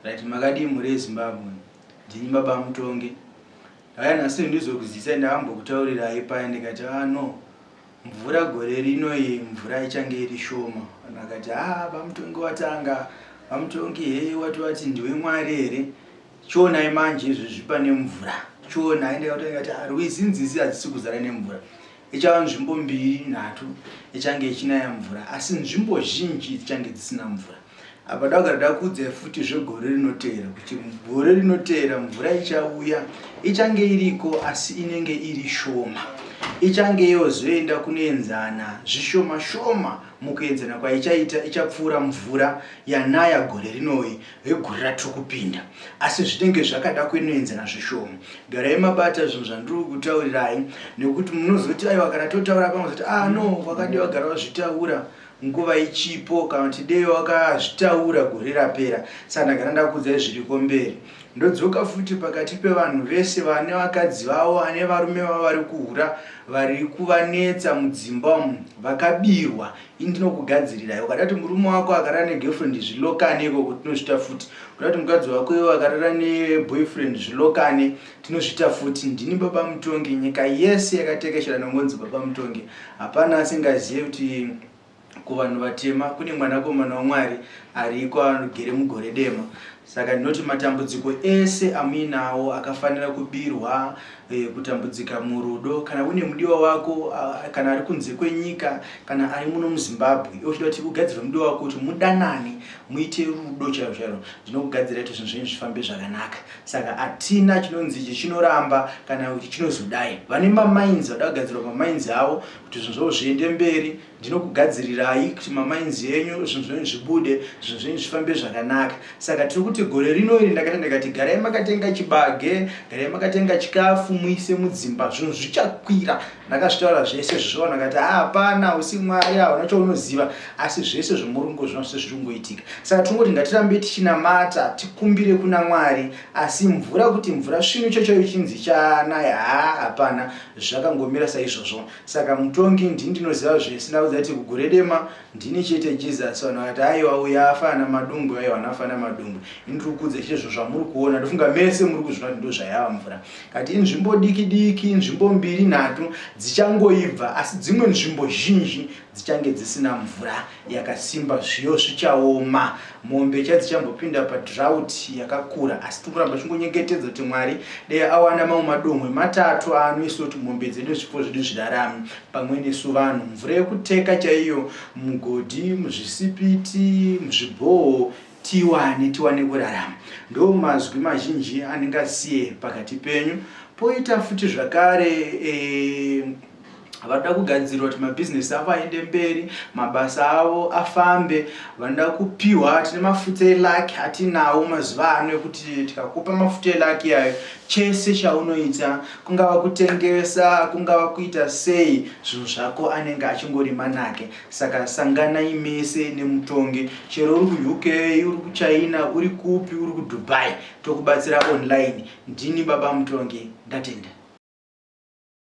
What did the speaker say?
Right, makadii mhuri yeZimbabwe? Ndini baba Mutongi. Ndauya nhasi ndizokuzisai ndakambokutaurirai paya ndikati ah no mvura gore rino iyi mvura ichange iri shoma. Vanhu vakati ah baMutongi watanga, baMutongi hei wati wati ndiwe Mwari here? Chionai manje izvezvi pane mvura. Chionai ndakati ndikati ah rwizi nzizi hadzisi kuzara nemvura. Ichava nzvimbo mbiri nhatu ichange ichinaya mvura asi nzvimbo zhinji dzichange dzisina mvura. Apa ndagara ndakuudzai futi zvegore rinoteera kuti gore rinoteera mvura ichauya ichange iriko asi inenge iri shoma ichange yozoenda kunoenzana zvishoma shoma mukuenzana kwaichaita ichapfuura mvura yanaya gore rinoyi regore ratiri kupinda asi zvinenge zvakada kunoenzana zvishoma garai mabata zvinhu zvandiri kutaurirai nekuti munozoti aiwa kana totaura pamwe ah no wakadii wagara wazvitaura Nguva ichipo kana kuti dei wakazvitaura gore rapera. Saka ndagara ndakuudzai zviriko mberi. Ndodzoka futi pakati pevanhu vese vane vakadzi vavo vane varume vavo vari kuhura vari kuvanetsa mudzimba umu vakabirwa. Ini ndinokugadzirirai. Ukada kuti murume wako akarara negirlfriend zvilokane ikoko tinozviita futi. Ukada kuti mukadzi wako iwe akarara neboyfriend zvilokane tinozviita futi. Ndini baba Mutongi nyika yese yakatekeshera nongonzi baba Mutongi. Hapana asingazive kuti kuvanhu vatema kune mwanakomana waMwari ariko anogere mugore dema. Saka ndinoti matambudziko ese amuinawo akafanira kubirwa, eh, kutambudzika murudo, kana une mudiwa wako kana ari kunze kwenyika kana ari muno muZimbabwe, iwe uchida kuti ugadzirwe mudiwa wako kuti mudanane muite rudo chairo chairo, ndinokugadzira kuti zvinhu zvenyu zvifambe zvakanaka. Saka hatina chinonzi ichi chinoramba kana kuti chinozodai. Vane mamines vada kugadzirwa mamines avo kuti zvinhu zvavo zviende mberi. Ndinokugadzirirai kuti mamines enyu zvinhu zvenyu zvibude, zvinhu zvenyu zvifambe zvakanaka. Saka tiri kuti gore rino iri ndakati ndikati garai makatenga chibage, garai makatenga chikafu muise mudzimba zvinhu zvichakwira. Ndakazvitaura zvese izvozvo vanhu vakati haa hapana usi Mwari hauna chaunoziva asi zvese zvemurungu zvino zvese zviri kungoitika. Saka tingoti ngatirambe tichinamata tikumbire kuna Mwari asi mvura kuti mvura svinu chocho ichinzi ichanaya haa hapana zvakangomira saizvozvo. Saka mutongi ndini ndinoziva zvese ndaudza kuti kugore dema ndini chete Jesus vanhu vakati aiwa uyo afana madungwe aiwa anafana madungwe ini ndiri kukudza chete zvinhu zvamuri kuona ndofunga mese muri kuzviona kuti ndozvayava mvura kati inzvimbo diki diki inzvimbo mbiri nhatu dzichangoibva asi dzimwe nzvimbo zhinji dzichange dzisina mvura yakasimba zviyo zvichaoma mombe chadzichambopinda padrought yakakura asi tiri kuramba chingonyengetedza kuti mwari dei awana mamwe madomwe matatu aanoisa kuti mombe dzedu zvipfuwo zvedu zvirarame pamwe nesu vanhu mvura yekuteka chaiyo mugodhi muzvisipiti muzvibhoho tiwane tiwane kurarama ndo mazwi mazhinji andingasiye pakati penyu poita futi zvakare e, vanoda kugadzirwa kuti mabhizinesi avo aende mberi mabasa avo afambe vanoda kupiwa tine mafuta elaki atinawo mazuva ano ekuti tikakupa mafuta elaki ayo chese chaunoita kungava kutengesa kungava kuita sei zvinhu zvako anenge achingori manake Saka sanganai mese nemutongi chero uri kuUK uri kuChina uri kupi uri kuDubai tokubatsira online ndini baba mutongi ndatenda.